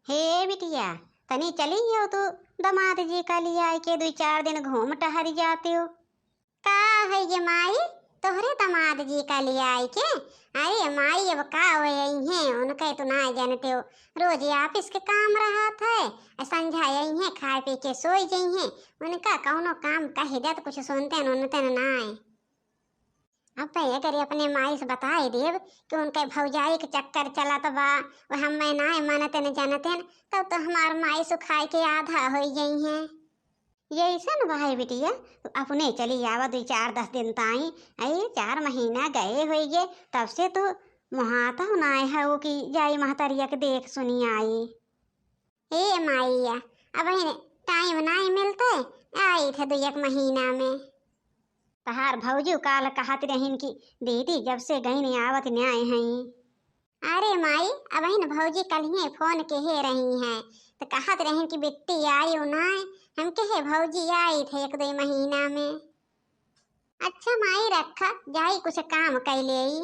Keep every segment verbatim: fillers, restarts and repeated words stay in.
हे बिटिया, तनी चली आओ तू, दमाद जी का लियाइ के दुइ चार दिन घूम टहरि जातिउ। का है ये माई, तोहरे दमाद जी का लियाइ के? अरे माई, अब का होए अइहें, उनके तो नाहीं जानतिउ, रोज office के काम रहत है, अ संझा अइहें, खाए पी के सोइ जइहें, उनका कउनो काम कहि दे तो कुछ सुनतेन उनतेन नाहीं। अबे अगर अपने माई से बताइ देब कि उनके भौजाई के चक्कर चलत बा, वो हमें नाहीं मानतेन जानतेन, तब तो हमार माई सुखाइ के आधा होइ जइहें। यइसन भाई बिटिया, तू अपने चली आवा दुइ चार दस दिन ताईं। अरे चार महीना गए होइगे, तब से तू मुहाता नाहीं हउ कि जाई महतरिया के देख सुनी आई। ए माइया, अबहिन time नाहीं मिलते, आइत है दुइ एक महीना में। तहार भौजी काल कहत रहिन कि दीदी जब से गइन आवत नाहीं हईं। अरे माई, अबहिन भौजी कल्हिये phone केहे रही हैं, त कहत रहिन कि बिट्टी आइउ नाहीं, हम कहे भौजी आइत है एक दुइ महीना में। अच्छा माई रखा, जाई कुछ काम कइ लेई।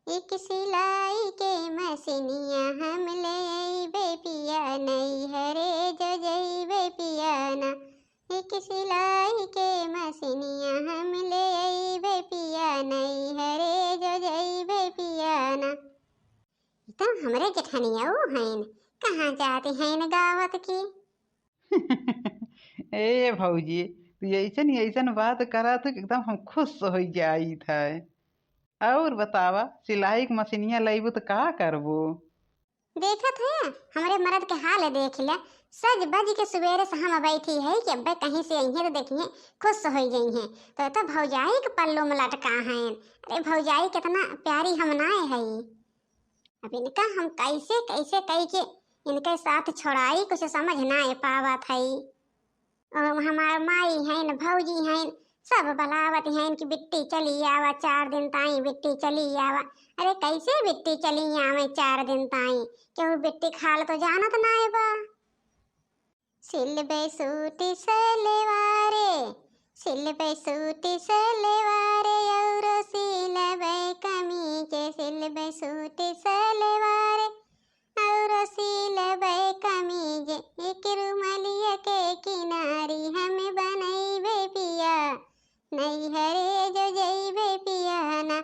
एक सिलाई के मशीनिया हम ले अइबे पिया, नैहरे जो जइबे पिया ना। एक सिलाई के मशीनिया हम ले अइबे पिया, नैहरे जो जइबे पिया ना। ई तो हमरे जेठनिया हइन, कहाँ जात हइन गावत की? ए भौजी, तू अइसन अइसन बात करत हो कि एकदम हम खुश होइ जाइत है। अउर बतावा, सिलाई के मशीनिया लइबू त का करबू? देखत है, हमरे मरद के हाल देख ले, सज बज के सुबेरे से हम बैठी है कि अब्बे कहीं से अइहें त देखिहें, खुश होइ जइहें। तो, तो भौजाई के पल्लू में लटका हैं। अरे भौजाई कितना प्यारी हम नाहीं हई। अब इनका हम कैसे, कैसे कहि के इनके साथ छोड़ाई, कुछ समझ नाहीं पावत हई। अउर हमार माई हइन, भौजी हइन, सब बलावत हइन कि बिट्टी चली आवा, चार दिन ताई बिट्टी चली आवा। अरे कैसे बिट्टी चली आवे चार दिन ताई? केहू बिट्टी खाल तो जानत नाहीं बा। सिलबे सूट सलवारे, सिलबे सूट सलवारे, अउर सिलबे कमीज, सिलबे सूट सलवारे, अउर सिलबे कमीज, एक रुमलिया के किनारी हम बनइबे पिया, नैहरे जो जइबे पिया ना।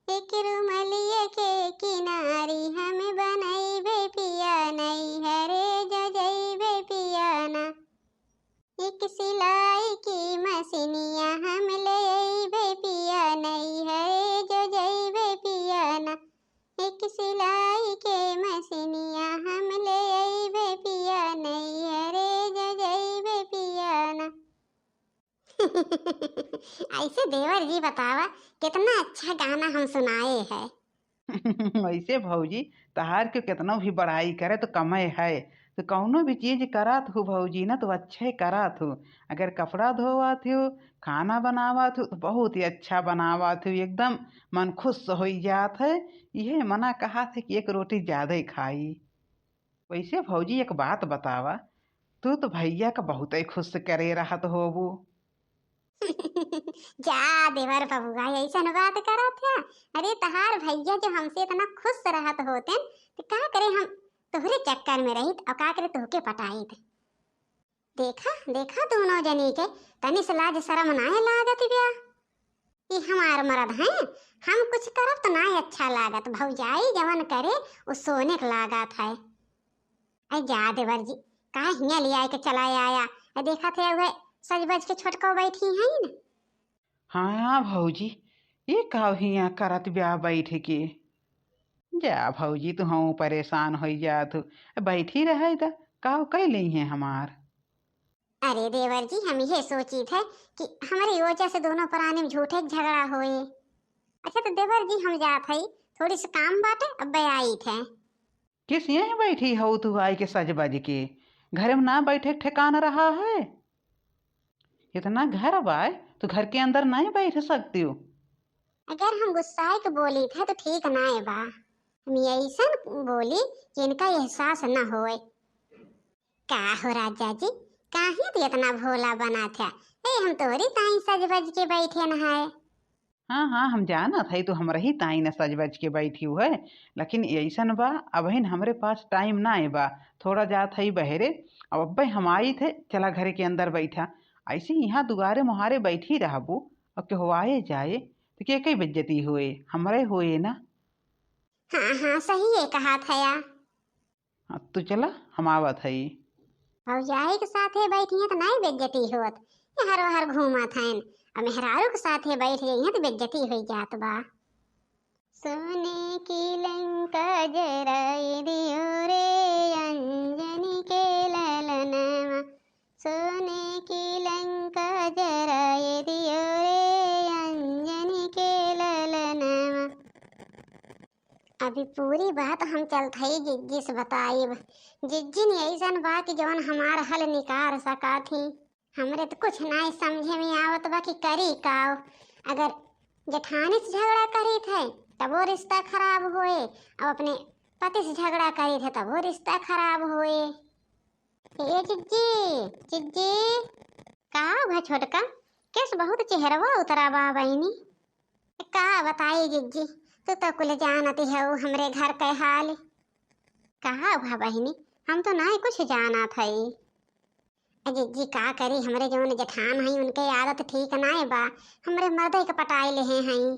एक रुमलिया के किनारी हम बनइबे पिया, नैहरे जो जइबे पिया ना। एक सिलाई की मशीनिया हम ले अइबे पिया, नैहरे जो जइबे पिया ना। एक सिलाई के मशीनिया हम ले अइबे पिया, नैहरे जो जइबे पिया ना। ऐसे देवर जी बतावा, कितना अच्छा गाना हम सुनाए हैं। वैसे भौजी, तहार के कितनो भी बड़ाई करे तो कमे है। तो कौनो भी चीज करत हो भौजी ना, तो अच्छे करत हो। अगर कपड़ा धोवत हो, खाना बनावत हो, तो बहुत ही अच्छा बनावत हो, एकदम मन खुश होइ जात है। इहे मना कहत है कि एक रोटी ज्यादा ही खाई। वैसे भौजी, एक बात बतावा, तू तो भैया का बहुतै खुश करे रहत होबू। जा देवर बबुआ, अइसन बात करत है? अरे तहार भैया जो हमसे इतना खुश रहत होतेन, तो का करे हम तोहरे चक्कर में रहित अउर का करे तोहके पटाइत। देखा, देखा दूनो जनी के, तनी से लाज शरम नाहीं लागत ब्या। ई हमार मरद हैं, हम कुछ करब तो नाहीं अच्छा लागत, भौजाई जवन करे उ सोने के लागत है। अरे जा देवर जी, काहे हियाँ ले आए के चला आया? अरे देखत है उहे सज बज के छोटको बैठी हैं न। हाँ भौजी, ये का हियाँ करत ब्या बैठ के? जा भौजी, तू हम परेशान होइ जात हो, बैठी रहे दा, का कइ लेइहें हमार? अरे देवर जी, हम इहे सोचित है कि हमरे वजह से दोनों परानी में झूठे के झगड़ा होए। अच्छा तो देवर जी, हम जात हई, थोड़ी सी काम बाटे, अब्बे आइत है। किस यहीं बैठी हऊ तू आइके सज बज के? घरे में ना बैठे के ठेकान रहा है? इतना घर बाय, तू घर के अंदर नहीं बैठ सकती हो। अगर हम गुस्साए के बोली थे तो ठीक नाय बा, हम अइसन बोली कि इनका एहसास न होए। का हो राजा जी, काहे तू इतना भोला बना था? ए, हम तोरी ताई सज बज के बैठे न है। हाँ, हाँ, हम जानत हई, तू हमरे ही ताई न सज बज के बैठी है, लेकिन अइसन बा, अबहिन हमरे पास टाइम नाहीं बा, थोड़ा जात हई बहरे, अब अब्बे हम आइत है, चला घरे के अंदर बैठा। अइसे यहाँ दुआरे मुहारे बैठी रहबू, और केहू आए जाए, तो के कई बेइज्जती होए, हमरे होए ना। हाँ, हाँ, सही है कहा थया। हाँ, तू चला, हम आवत हई। भौजाई के साथे बैठी हैं तो नाहीं बेइज्जती होत, ये हर वहर घूमत हैं, और मेहरारू के साथे बैठ गई हैं तो बेइज्जती हो जात बा। सोने की लंका जराए दियो रे अंजनी के ललनवा, सोने की लंका जराए दियो रे अंजनी के ललनवा। अभी पूरी बात हम चलत हई जिज्जी से बताइब। जिज्जी ने अइसन बा कि जवन हमार हल निकार सका थी। हमरे तो कुछ नाहीं समझे में आवत बा कि करी काव। अगर जेठानी से झगड़ा करी थे तबो रिश्ता खराब होए, अब अपने पति से झगड़ा करी थे तबो रिश्ता खराब होए। ए जिज्जी, जिज्जी। का हुआ छोटका? केस बहुत चेहरवा उतरा बा बहिनी। का बताई जिज्जी, तू तो कुल जानती हऊ हमरे घर के हाल। का हुआ बहिनी, हम तो नाहीं कुछ जानत हई। ए जिज्जी का करी, हमरे जौन जेठान हई उनके आदत ठीक नाहीं बा, हमरे मर्दे के पटाए लेहे हई।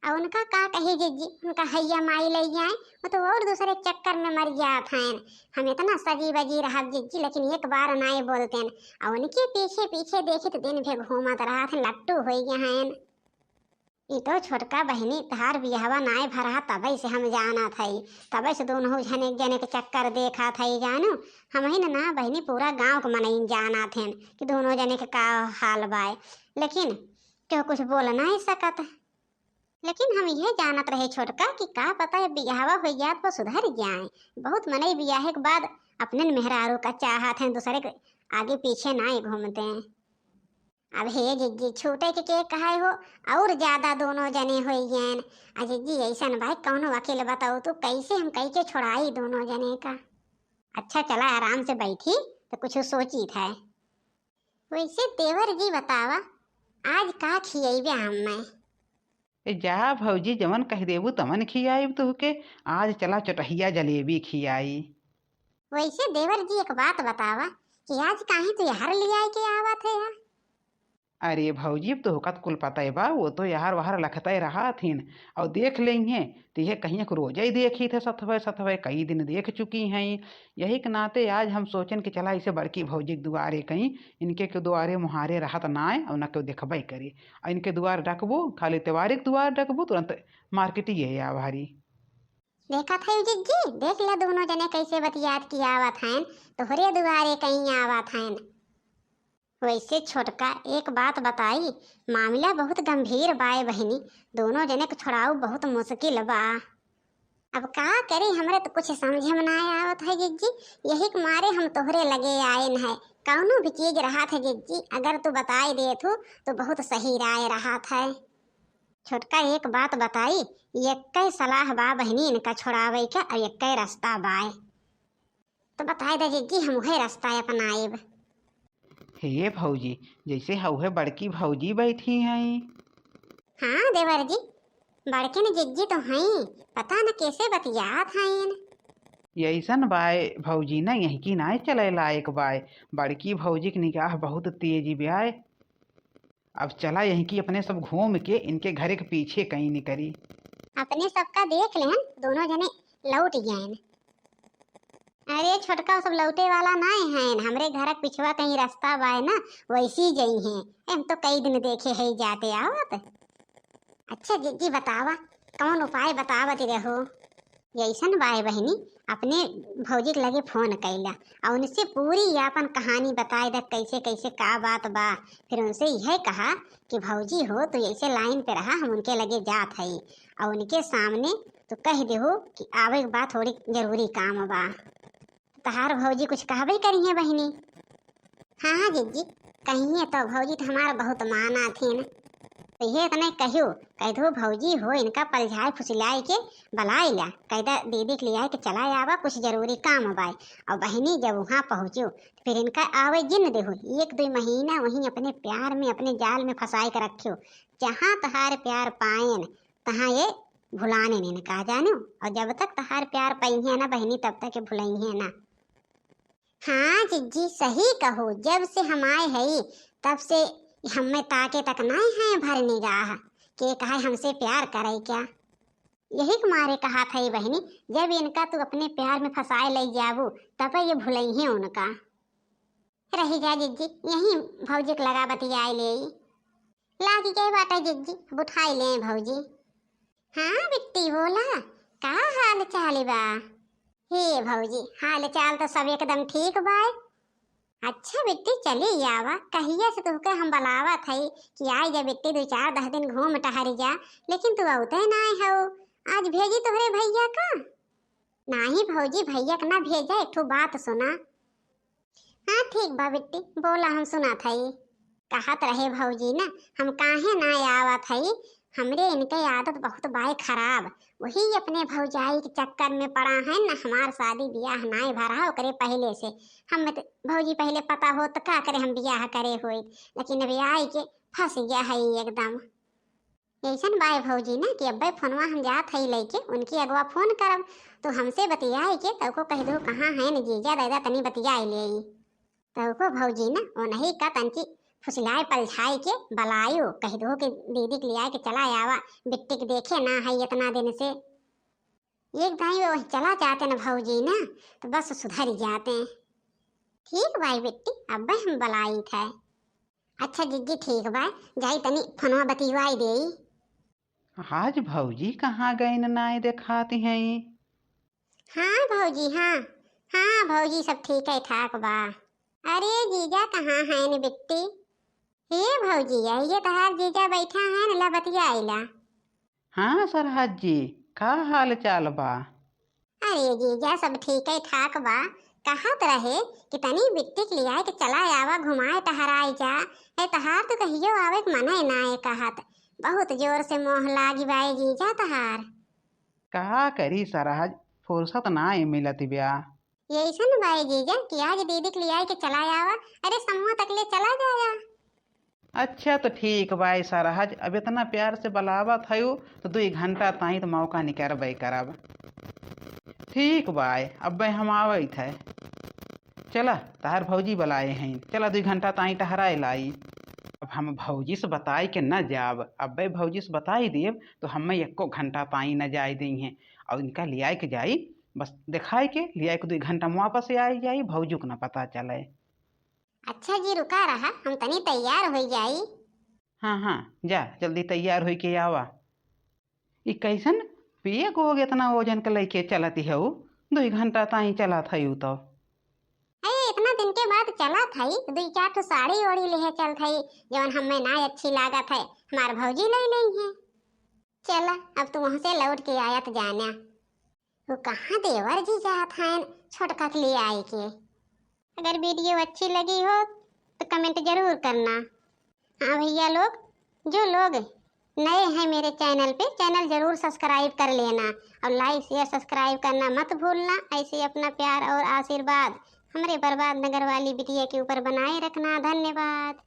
और उनका का कही जिज्जी, उनका हैया माई लइ जाए, वो तो और दूसरे चक्कर में मर जात हैं। हम इतना सजी बजी रहब जिज्जी, लेकिन एक बार नाहीं बोलतेन। और उनके पीछे पीछे देखित दिन भे घूमत रहत हैं, लट्टू होइ गए हैं। ई तो छोटका बहिनी तहार बियाहवा नाहीं भरहा, तबे से हम जानत हई, तबे से दोनों जने एक जने के चक्कर देखत हई जानू। हमहिन ना बहिनी, पूरा गाँव के मनइन जानत हैं कि दोनों जने के का हाल बाय, लेकिन केहू कुछ बोल नाहीं सकत। लेकिन हम इहे जानत रहे छोटका कि का पता ये बियाहवा होइ जात पर सुधर जाए। बहुत मनई बियाहे के बाद अपने मेहरारू का चाहत हैं, दूसरे के आगे पीछे नाहीं घूमते हैं। अब हे जिज्जी, छूटे के, के कहाए हो, और ज्यादा दोनों जने होइ गए। आ जिज्जी, अइसन भाई कौनो वकील बताओ तू, कैसे हम कई के छोड़ाई दोनों जने का? अच्छा चला, आराम से बैठी तो कुछ सोची था। वैसे देवर जी बतावा, आज का खियैबे हमें? ए जा भौजी, जवन कह देबू तवन खियाइब तुहके। आज चला चटहिया जलेबी खियाई। वैसे देवर जी एक बात बतावा कि आज काहे तू यार लियाए के आवत है यार? अरे भौजी, अब तोहका त कुल पता बा, वो तो यार वहर लखते रहत हिन, और देख लेइहें, तो ये कहिए कि रोजे ही देखी थे सथवे सथवे, कई दिन देख चुकी हैं। यही के नाते आज हम सोचन कि चला इसे बड़की भौजी के दुआरे कहीं, इनके के दुआरे मुहारे रहत नाय और न केहू देखबे करे। और इनके दुआर डकबू, खाली तिवारी के दुआर डकबू, तुरंत मार्केट ये आ भारी। देखत है जिज्जी, देख ला दोनों जने कैसे बतियात की आवत हैं, तोहरे दुआरे कहीं आवत हैं। वैसे छोटका, एक बात बताई, मामला बहुत गंभीर बाय बहिनी, दोनों जने के छोड़ाऊ बहुत मुश्किल बा। अब का करी, हमरे तो कुछ समझे में ना आवत है जिज्जी, यही के मारे हम तोहरे लगे आएन है। कौनो भी चीज रहत है जिज्जी, अगर तू बताई देत हू तो बहुत सही राय रहत है। छोटका, एक बात बताई, एक्कै सलाह बा बहिनी इनका छोड़ावे के, और एक्कै रास्ता बाय। तो बताए दे जिज्जी, हम उहे रास्ता अपनाएब। हे भौजी, जैसे हउहे बड़की भौजी बैठी हैं। हाँ देवर जी, बड़किन जिज्जी तो हैं, पता न कैसे बतियात हैं। यैसन बाय भौजी न, यही की नाय चले लायक बाय। बड़की भौजी के निगाह बहुत तेज बाय। अब चला यहीं की अपने सब घूम के इनके घरे के पीछे कहीं निकरी। अपने सबका देख लेहन, दोनों जने लौट गए। अरे छोटका, सब लौटे वाला नाय हैं, हमरे घर के पिछवा कहीं रास्ता बाय ना, वैसी जई हैं। हम तो कई दिन देखे है जाते आवत। अच्छा जिज्जी बतावा, कौन उपाय बतावत रहो? यैसन बाय बहिनी, अपने भौजी के लगे फोन कैला और उनसे पूरी आपन कहानी बताए द, कैसे कैसे का बात बा। फिर उनसे यह कहा कि भौजी हो, तू ऐसे लाइन पे रहा, हम उनके लगे जात हई और उनके सामने तू कह देहो कि आवे के बा, थोड़ी जरूरी काम बा। तहार भौजी कुछ कहबे करिहे बहिनी। हाँ हाँ जिज्जी, कहिए तो भौजी तो हमार बहुत माना थी न। तो ये इतने कहियो, कहि दो भौजी हो, इनका पलझाए फुसिलाए के बलाए ल्या, कहि दा दीदी के लियाए के चला आवा, कुछ जरूरी काम बाय। और बहिनी जब वहाँ पहुँचो, तो फिर इनका आवे जिन देहो, एक दो महीना वहीं अपने प्यार में, अपने जाल में फंसाए के रखियो। जहाँ तहार प्यार पाएन, तहाँ ये भुलाने नहीं कहा जानो। और जब तक तहार प्यार पइहे ना बहिनी, तब तक ये भुलइहे ना। हाँ जिज्जी, सही कहो, जब से हम आए हई, तब से हमें ताके तक नाय हैं भर निगाह, के कहे हमसे प्यार करे क्या। यही के मारे कहा था ये बहिनी, जब इनका तू अपने प्यार में फंसाए ले जाबू, तब ये भुलइहे उनका। रही जा जिज्जी, यहीं भौजी के लगा बतियाए ले। लागी गए बाटे जिज्जी, अब उठाई ले भौजी। हाँ बिट्टी बोला, का हाल चाल बा? हे भौजी, हाल चाल तो सब एकदम ठीक बाय। अच्छा बिट्टी, चली आवा, कहिया से तुहके हम बलावत हई कि आई जा बिट्टी, दो चार दस दिन घूम टहरी जा, लेकिन तू अउते नाय हऊ। आज भेजी तोहरे भैया का? नाही भौजी, भैया के ना भेजा, एक ठो बात सुना। हाँ ठीक बा बिट्टी, बोला, हम सुनत हई। कहत रहे भौजी ना, हम काहे ना आवत हई, हमरे इनके आदत बहुत बाय खराब, वही अपने भौजाई के चक्कर में पड़ा है ना, हमार शादी ब्याह नाय भरा ओकरे पहले से। हम तो भौजी पहले पता होत का करे हम ब्याह करे होइत, लेकिन अभी आई के फंस गया है एकदम। ऐसन बाय भौजी ना कि अब्बे फोनवा हम जात हई लइके, उनकी अगवा फोन करब, तो हमसे बतियाए के तौको कह दो कहाँ है न जीजा दादा, तनी बतियाए ले। तौको भौजी ना ओनही का तनकी फुसलाए पलझाए के बलायो, कह दो कि दीदी के लियाए के चला आवा, बिट्टी के देखे ना है इतना दिन से। एक दाई वो चला जाते न भौजी ना, तो बस सुधर जाते। ठीक बाय बिट्टी, अब्बे हम बलाई थे। अच्छा जिज्जी ठीक बाय, जाई तनी फोनवा बतियाई देई। आज भौजी कहाँ गइन नाय देखात हैं? हाँ भौजी, हाँ, हाँ भौजी, सब ठीक है ठाक बा। अरे जीजा कहाँ हैं न बिट्टी? हे भौजी, ये तहार जीजा बैठा हैं न, ला बतियाइला। हाँ सरहज जी, का हाल चाल बा? अरे जीजा, सब ठीक है ठाक बा। कहत रहे कि तनी बिट्टी के लियाए के चला आवा, घुमाए टहराए जा। ए तहार तो कहियो आवे के मने नाय कहत, बहुत जोर से मोह लागी बाए जीजा तहार। का करी सरहज, फुर्सत नाय मिलत ब्या। ये ऐसन बाए जीजा कि आज दीदी के लियाए के चला आवा, अरे समूह तक ले चला जाया। अच्छा तो ठीक बाए सरहज, अब इतना प्यार से बलावत हयू तो दुई घंटा ताई तो मौका निकरबे करब। ठीक बाए, अब्बे हम आवत है। चला, तहार भौजी बलाए हैं, चला दुई घंटा ताई टहराए लाई। अब हम भौजी से बताए के न जाब, अब्बे भौजी से बताई देब तो हमें एको घंटा ताई न जाए देइहें। और इनका लियाए के जाई, बस देखाए के लियाए के दुई घंटा में वापस आए जाई, भौजी को ना पता चले। अच्छा जी, रुका रहा, हम तनी तैयार हो जाई। हाँ, हाँ, जा, जल्दी तैयार होई के आवा। ई कैसन पिए को हो गया, इतना वजन के लेके चलत हऊ, दुई घंटा ताई चलत हऊ तो। अरे, इतना दिन के बाद चलत हई, दुई चार ठो साड़ी ओढ़ी लेहे चलत हई, जवन हमें ना अच्छी लागत है, हमार भौजी ले लेइहें। चला, अब तू वहाँ से लौट के आयत जाना। वो कहाँ देवर जी जात हैं छोटका के लियाए के। अगर वीडियो अच्छी लगी हो तो कमेंट जरूर करना। हाँ भैया लोग, जो लोग नए हैं मेरे चैनल पे, चैनल जरूर सब्सक्राइब कर लेना और लाइक शेयर सब्सक्राइब करना मत भूलना। ऐसे अपना प्यार और आशीर्वाद हमरे बर्बाद नगर वाली बिटिया के ऊपर बनाए रखना। धन्यवाद।